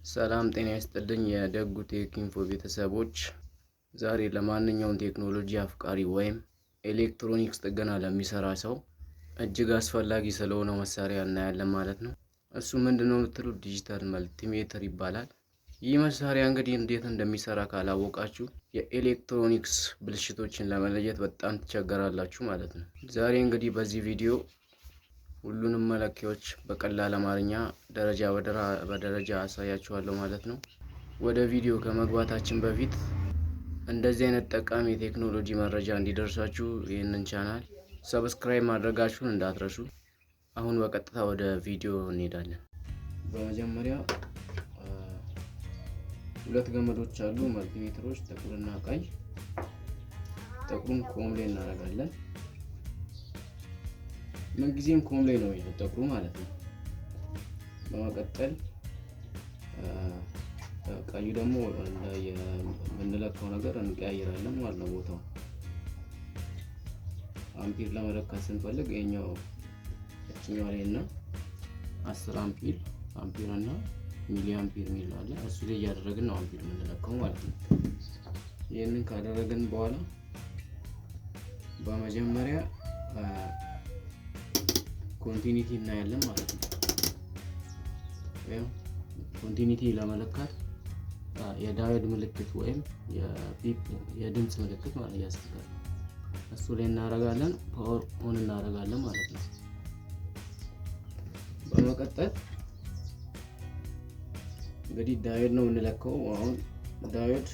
ሰላም ጤና ይስጥልኝ የደጉ ቴክ ኢንፎ ቤተሰቦች፣ ዛሬ ለማንኛውም ቴክኖሎጂ አፍቃሪ ወይም ኤሌክትሮኒክስ ጥገና ለሚሰራ ሰው እጅግ አስፈላጊ ስለሆነው መሳሪያ እናያለን ማለት ነው። እሱ ምንድነው የምትሉት? Digital multimeter ይባላል። ይህ መሳሪያ እንግዲህ እንዴት እንደሚሰራ ካላወቃችሁ የኤሌክትሮኒክስ ብልሽቶችን ለመለየት በጣም ትቸገራላችሁ ማለት ነው። ዛሬ እንግዲህ በዚህ ቪዲዮ ሁሉንም መለኪያዎች በቀላል አማርኛ ደረጃ በደረጃ አሳያችኋለሁ ማለት ነው። ወደ ቪዲዮ ከመግባታችን በፊት እንደዚህ አይነት ጠቃሚ የቴክኖሎጂ መረጃ እንዲደርሳችሁ ይህንን channel subscribe ማድረጋችሁን እንዳትረሱ። አሁን በቀጥታ ወደ ቪዲዮ እንሄዳለን። በመጀመሪያ ሁለት ገመዶች አሉ multimeter ኦች፣ ጥቁርና ቀይ። ጥቁሩን COM ላይ እናደርጋለን። ምንጊዜም COM ላይ ነው ጥቁሩ ማለት ነው። በመቀጠል ቀዩ ደግሞ የምንለካው ነገር እንቀያይራለን ማለት ነው። ቦታው አምፒር ለመለካት ስንፈልግ ይኸኛው እችኛው ላይ እና 10 አምፒር አምፒር እና milli ampere የሚል አለ። እሱ ላይ እያደረግን ነው አምፒር የምንለካው ማለት ነው። ይህንን ካደረግን በኋላ በመጀመሪያ continuity እናያለን ማለት ነው። Continuity ለመለካት የ diode ምልክት ወይም የ beep የድምፅ ምልክት ማለት ያስፈልጋል። እሱ ላይ እናደርጋለን፣ power on እናደርጋለን ማለት ነው። በመቀጠል እንግዲህ diode ነው የምንለካው። አሁን diode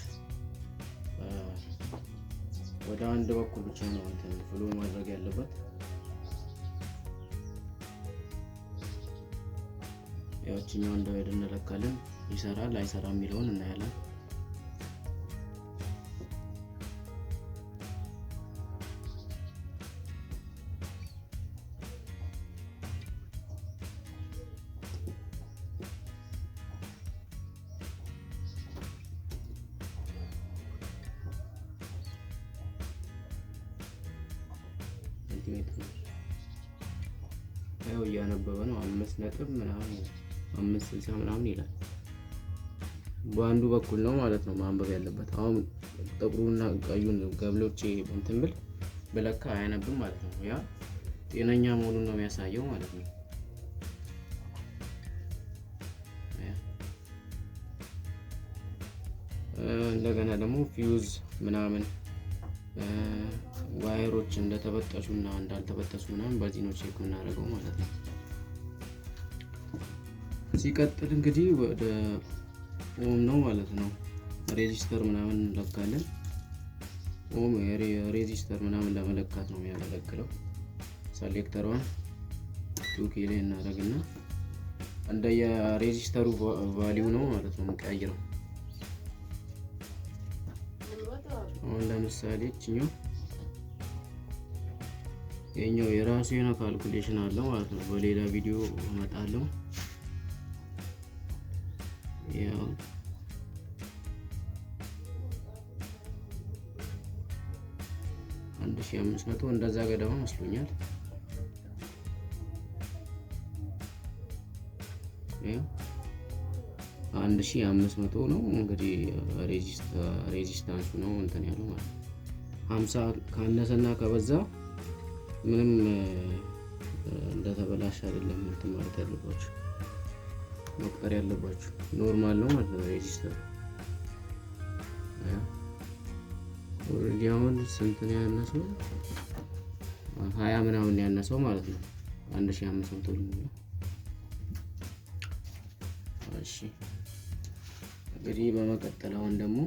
ወደ አንድ በኩል ብቻ ነው እንትን flow ማድረግ ያለበት። ያችኛውን diode እንለካለን። ይሰራል አይሰራም የሚለውን እናያለን። ያው እያነበበ ነው። 5 ነጥብ ምናምን 5.60 ምናምን ይላል። በአንዱ በኩል ነው ማለት ነው ማንበብ ያለበት። አሁን ጥቁሩና ቀዩን ገብሎቼ እንትን ብል ብለካ አያነብም ማለት ነው። ያ ጤነኛ መሆኑን ነው የሚያሳየው ማለት ነው። እንደገና ደግሞ ፊውዝ ምናምን wire ኦች እንደተበጠሱ እና እንዳልተበጠሱ ምናምን በዚህ ነው check የምናደርገው ማለት ነው። ሲቀጥል እንግዲህ ወደ ohm ነው ማለት ነው። Resistor ምናምን እንለካለን። Ohm resistor ምናምን ለመለካት ነው የሚያገለግለው። Selector ሯን 2K ላይ እናደርግና እንደ የ resistor ሩ value ነው ማለት ነው የምንቀያይረው። አሁን ለምሳሌ እችኛው የኛው የራሱ የሆነ calculation አለው ማለት ነው። በሌላ ቪዲዮ እመጣለሁ። ያው 1500 እንደዛ ገደማ መስሎኛል። ያው 1500 ነው እንግዲህ resistance ኡ ነው እንትን ያለው ማለት ነው። 50 ካነሰና ከበዛ ምንም እንደተበላሸ አይደለም እንትን ማለት ያለባችሁ መቁጠር ያለባችሁ normal ነው ማለት ነው። Resistor already አሁን ስንት ነው ያነሰው? 20 ምናምን ያነሰው ማለት ነው። 1500 ሊሞላ። እሺ እንግዲህ በመቀጠል አሁን ደግሞ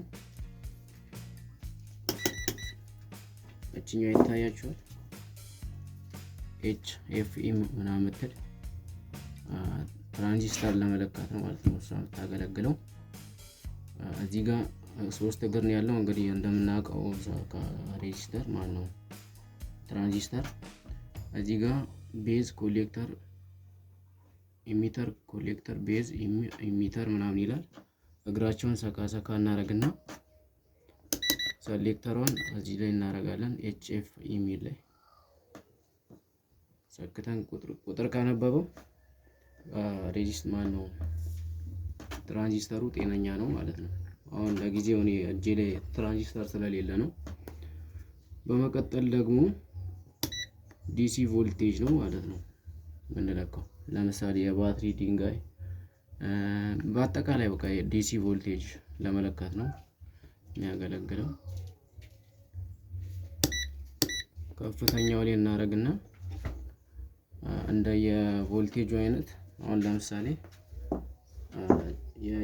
እችኛው ይታያችኋል። HFE ምናምን የምትል ትራንዚስተር ለመለካት ነው ማለት ነው እሷ የምታገለግለው። እዚህ ጋር 3 እግር ነው ያለው። እንግዲህ እንደምናውቀው resistor ማለት ነው ትራንዚስተር። እዚህ ጋር base collector፣ emitter collector፣ base emitter ምናምን ይላል። እግራቸውን ሰካ ሰካ እናደርግና selector ሯን እዚህ ላይ እናደርጋለን። HF የሚል ላይ ሰክተን ቁጥር ካነበበው resist ማን ነው ትራንዚስተሩ ጤነኛ ነው ማለት ነው። አሁን ለጊዜው እኔ እጄ ላይ ትራንዚስተር ስለሌለ ነው። በመቀጠል ደግሞ DC voltage ነው ማለት ነው የምንለካው። ለምሳሌ የባትሪ ድንጋይ፣ በአጠቃላይ በቃ DC voltage ለመለካት ነው የሚያገለግለው። ከፍተኛው ላይ እናደርግና እንደ የቮልቴጁ አይነት፣ አሁን ለምሳሌ ይሄ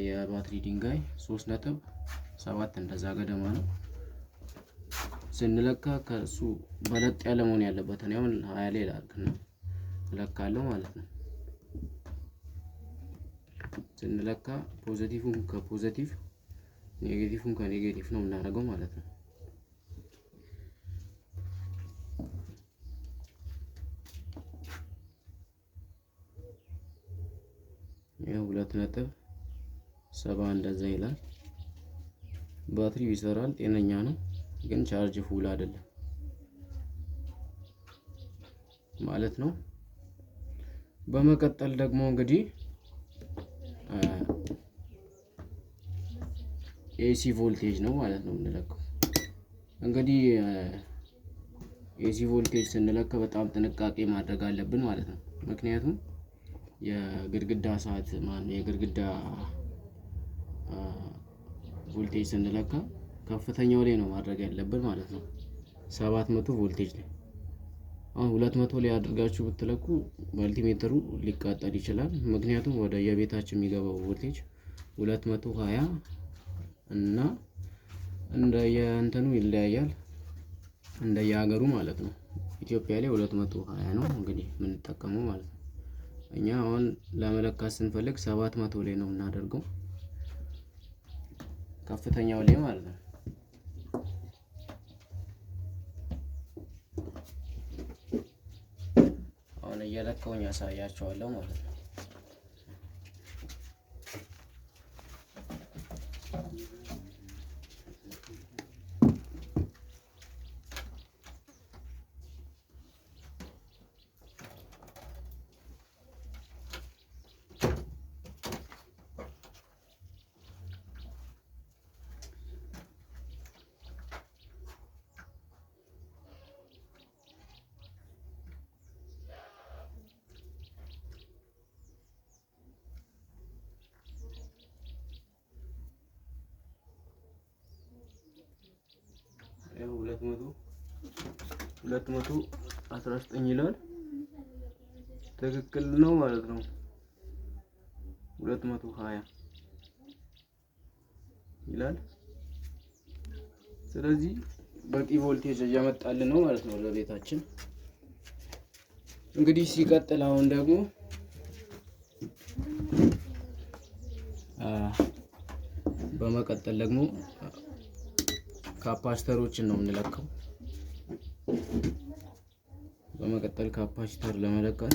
የባትሪ ድንጋይ 3.7 እንደዛ ገደማ ነው። ስንለካ ከእሱ በለጥ ያለ መሆን ያለበት። እኔ አሁን 20 ላይ ላድርግና እለካለሁ ማለት ነው። ስንለካ positive ን ከ positive፣ negative ን ከ negative ነው የምናደርገው ማለት ነው። ይሄ 2.7 እንደዛ ይላል። ባትሪው ይሰራል፣ ጤነኛ ነው፣ ግን charge full አይደለም ማለት ነው። በመቀጠል ደግሞ እንግዲህ AC voltage ነው ማለት ነው የምንለካው። እንግዲህ AC voltage ስንለካ በጣም ጥንቃቄ ማድረግ አለብን ማለት ነው። ምክንያቱም የግድግዳ ሰዓት ማነው የግድግዳ ቮልቴጅ ስንለካ ከፍተኛው ላይ ነው ማድረግ ያለብን ማለት ነው። 700 ቮልቴጅ ላይ፣ አሁን 200 ላይ አድርጋችሁ ብትለኩ multimeter ኡ ሊቃጠል ይችላል። ምክንያቱም ወደ የቤታችን የሚገባው ቮልቴጅ 220 እና እንደ የእንትኑ ይለያያል፣ እንደ የሀገሩ ማለት ነው። ኢትዮጵያ ላይ 220 ነው እንግዲህ የምንጠቀመው ማለት ነው። እኛ አሁን ለመለካት ስንፈልግ 700 ላይ ነው የምናደርገው፣ ከፍተኛው ላይ ማለት ነው። አሁን እየለካውኝ ያሳያቸዋለሁ ማለት ነው። ያው 219 ይላል። ትክክል ነው ማለት ነው። 220 ይላል። ስለዚህ በቂ ቮልቴጅ እያመጣልን ነው ማለት ነው ለቤታችን። እንግዲህ ሲቀጥል አሁን ደግሞ በመቀጠል ደግሞ capacitor ኦችን ነው የምንለካው። በመቀጠል capacitor ለመለካት፣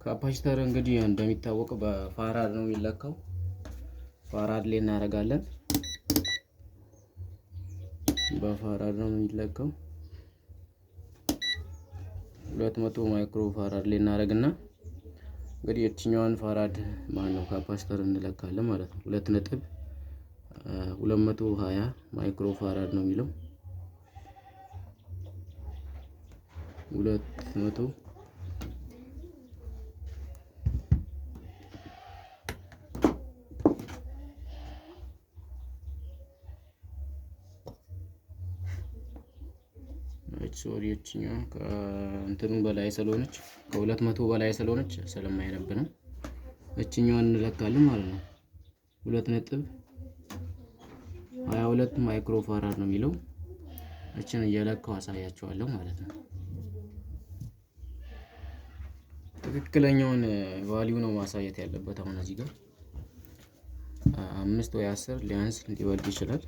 capacitor እንግዲህ እንደሚታወቀው በ farad ነው የሚለካው። Farad ላይ እናደርጋለን። በ farad ነው የሚለካው። 200 micro farad ላይ እናደርግና እንግዲህ የትኛዋን farad ማን ነው capacitor እንለካለን ማለት ነው። 2.220 micro farad ነው የሚለው። 200 sorry፣ የችኛዋ ከእንትኑ በላይ ስለሆነች፣ ከ200 በላይ ስለሆነች ስለማይነብ ነው። እችኛዋን እንለካለን ማለት ነው። 2.22 micro farad ነው የሚለው። እችን እየለካው አሳያቸዋለሁ ማለት ነው። ትክክለኛውን value ነው ማሳየት ያለበት። አሁን እዚህ ጋር 5 ወይ 10 ሊያንስ ሊበልጥ ይችላል።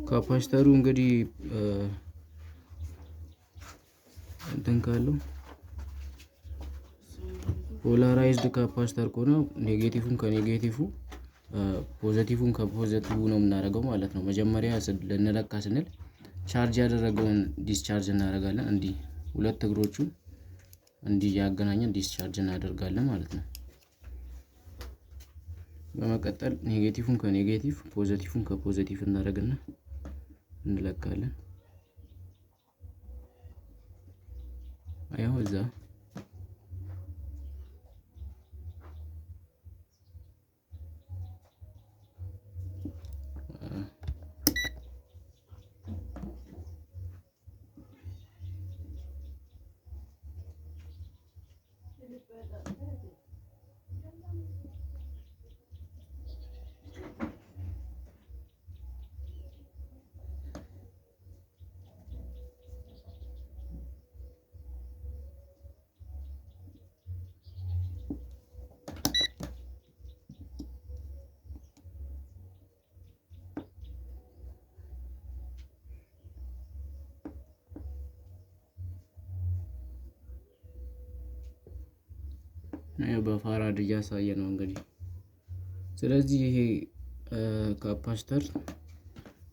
Capacitor ኡ እንግዲህ እንትን ካለው፣ polarized capacitor ከሆነ ኔጌቲቭን ከኔጌቲቭ ፖዘቲቭን ከፖዘቲቭ ነው የምናደርገው ማለት ነው። መጀመሪያ ልንለካ ስንል ቻርጅ ያደረገውን discharge እናደርጋለን። እንዲህ ሁለት እግሮቹን እንዲህ እያገናኘን discharge እናደርጋለን ማለት ነው። በመቀጠል ኔጌቲቭን ከኔጌቲቭ ፖዘቲቭን ከፖዘቲቭ እናደርግና እንለካለን። ያው እዛ በ farad እያሳየ ነው እንግዲህ። ስለዚህ ይሄ capacitor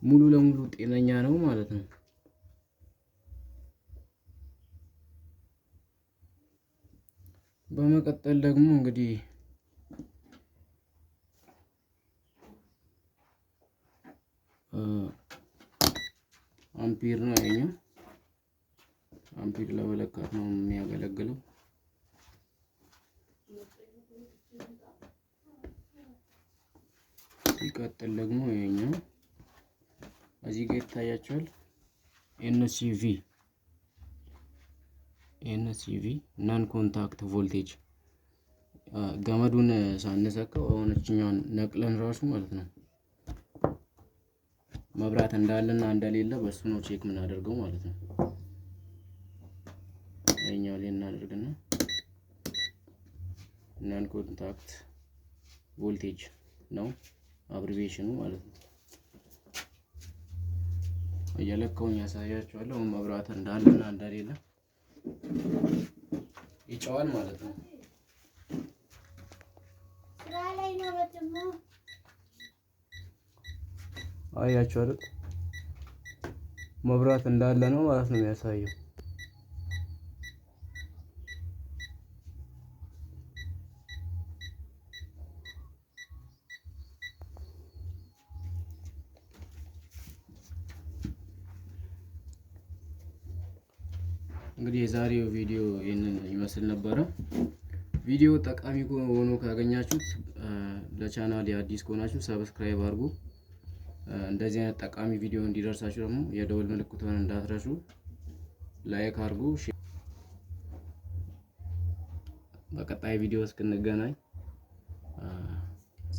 ሙሉ ለሙሉ ጤነኛ ነው ማለት ነው። በመቀጠል ደግሞ እንግዲህ አምፒር ነው ያኛው። አምፒር ለመለካት ነው የሚያገለግለው። ሲቀጥል ደግሞ ይሄኛው እዚህ ጋር ይታያቸዋል። NCV non contact voltage ገመዱን ሳንሰካው አሁን እችኛዋን ነቅለን ራሱ ማለት ነው መብራት እንዳለና እንደሌለ በሱ ነው check የምናደርገው ማለት ነው። ይሄኛው ላይ እናደርግና non contact voltage ነው abbreviation ኑ ማለት ነው። እየለካውኝ ያሳያችኋለሁ። መብራት እንዳለና እንደሌለ ይጨዋል ማለት ነው። አያችሁ አይደል? መብራት እንዳለ ነው ማለት ነው የሚያሳየው። እንግዲህ የዛሬው ቪዲዮ ይህንን ይመስል ነበረ። ቪዲዮ ጠቃሚ ሆኖ ካገኛችሁት ለቻናል አዲስ ከሆናችሁ subscribe አድርጉ። እንደዚህ አይነት ጠቃሚ ቪዲዮ እንዲደርሳችሁ ደግሞ የደወል ምልክቱን እንዳትረሱ፣ like አድርጉ። በቀጣይ ቪዲዮ እስክንገናኝ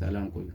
ሰላም ቆዩ።